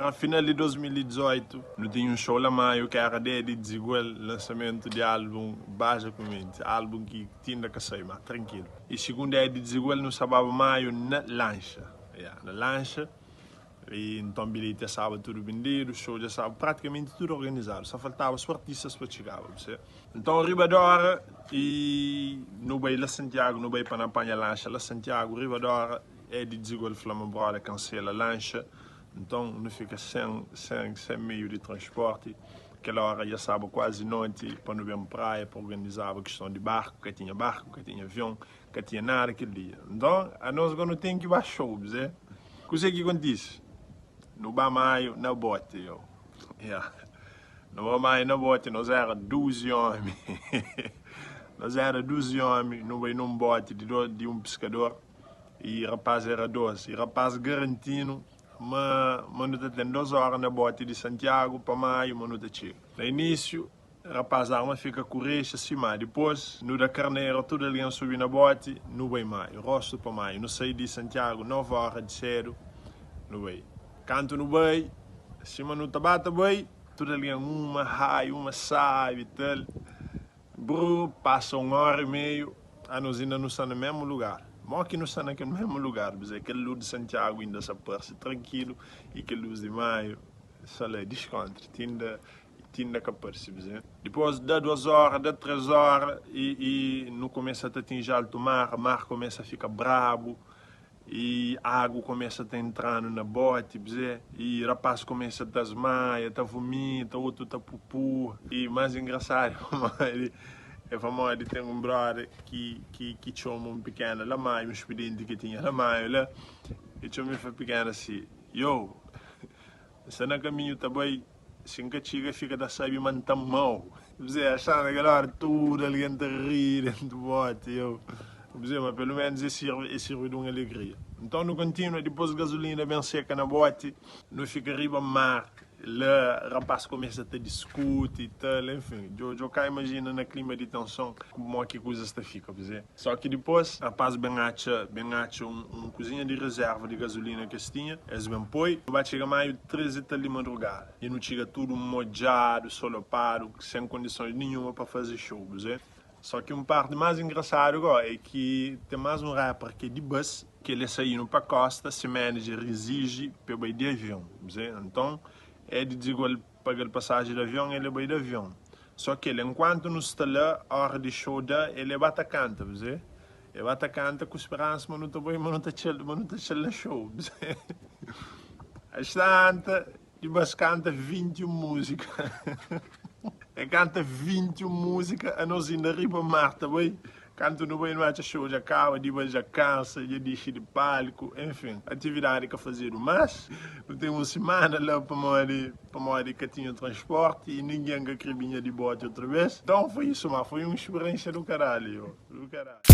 Na final di 2018, nu tinha un show la Maio ki era dia di Desigual, lansamentu di album Baja Ku Menti, album ki ti inda ka sai, ma trankilu. I sigundu dia di Desigual nu sta baba Maio na lanxa, ya, na lanxa, i nton bilheti dja staba tudu bindidu, show dja staba pratikamenti tudu organizadu, sa faltaba so artistas pa txigaba, bu sabe. Nton riba d'ora i nu bai la Santiagu, nu bai pa na panha lanxa la Santiagu, riba d'ora Edi Desigual fla ma broda kansela lanxa. Nton, nu fika sen, sen, sen meiu di transporti. Kel óra dja staba kuazi noti pa nu ben praia pa organizaba kiston di barku. Ka tinha barku, ka tinha avion, ka tinha nada kel dia. Nton, anos go nu ten ki ba xou, bze. Kuzê ki kontise? Nu ba Maio na boti, yo. Ya. Nu ba Maio na boti, nos éra duzi ómi. Nos éra duzi ómi, nu bai nun boti di, di un piskador. I rapaz era 2 i rapaz garantinu ma ma nu ta ten 2 ora na boti di Santiago pa Maio ma nu ta txiga. Na inisiu rapaz arma fika ku rexa si ma dipos nu da karnero tudu algen subi na boti nu bai Maio rostu pa Maio nu sai di Santiago 9 ora di sedu nu bai kantu nu bai sima nu ta ba ta bai tudu algen uma hai uma sabi tal bruu pasa 1 ora i meiu Anos inda nu sta na mesmu lugar. Mo ki nu sta na kel mesmu lugar, bzê, kel luz di Santiagu inda sa parse trankilu i kel luz di Maio sta la diskontri, ti inda, ti inda ka parse, bzê. Dipôs da dos óra, da três óra i, i nu kumesa ta atinji altu mar, mar kumesa fika brabu. I agu kumesa ta entra-nu na boti, bze, i rapaz kumesa ta smaia, ta vumita, otu ta pupu. I más engrasadu pamodi é pamodi ten un brother ki ki ki txoma un pikena la Maio, un spidenti ki tinha la Maio la, e txoma e fla pikena si, Yo, N sta na kaminhu ta bai, si N ka txiga fika ta sabe ma N ta mau. Bze axa na kel ora tudu algen ta ri dentu boti yo. Bze ma pelu menus e sirbi e sirbi di un alegria. Nton nu kontinua dipos gazulina ben seka na boti nu fika riba mar la rapaz kumesa ta diskuti tal enfin djo djo ka imajina na klima di tenson mo ki kuzas ta fika bze. Só ki dipôs, rapaz ben atxa ben atxa un un kuzinha di rezerva di gazulina ki es tinha, es ben poi. Nu ba txiga Maiu três i tal di madrugada i nu txiga tudu modjadu, solopadu, sen kondisons ninhuma pa faze xou, buzê. Só ki un parti más engrasadu gó é ki ten más un rapper ki é di bus, ki el é saínu pa kósta, se manager iziji pa el bai di avion, buzê. Nton, é di dizigual paga-l pasaji di avion, el é bai di avion. Só kel, enkuantu nu sta la, ora di show da, el e ba ta kanta, bze. E ba ta kanta ku speransa ma nu ta bai, ma nu ta txal, ma nu ta txal na show, bze. Astanta, di bas kanta 21 múzika. E kanta 21 múzika, anos inda riba mar ta bai. Kantu nu bai nu atxa xou dja kaba, di bai dja kansa, dja dixi di palku, enfin, atividadi ka fazedu más. Nu ten un simana la pamodi pamodi ka tinha transporti i ningen ka kre binha di boti otu bes. Nton foi isu, má foi un spiriensia du karalhu, yo, du karalhu.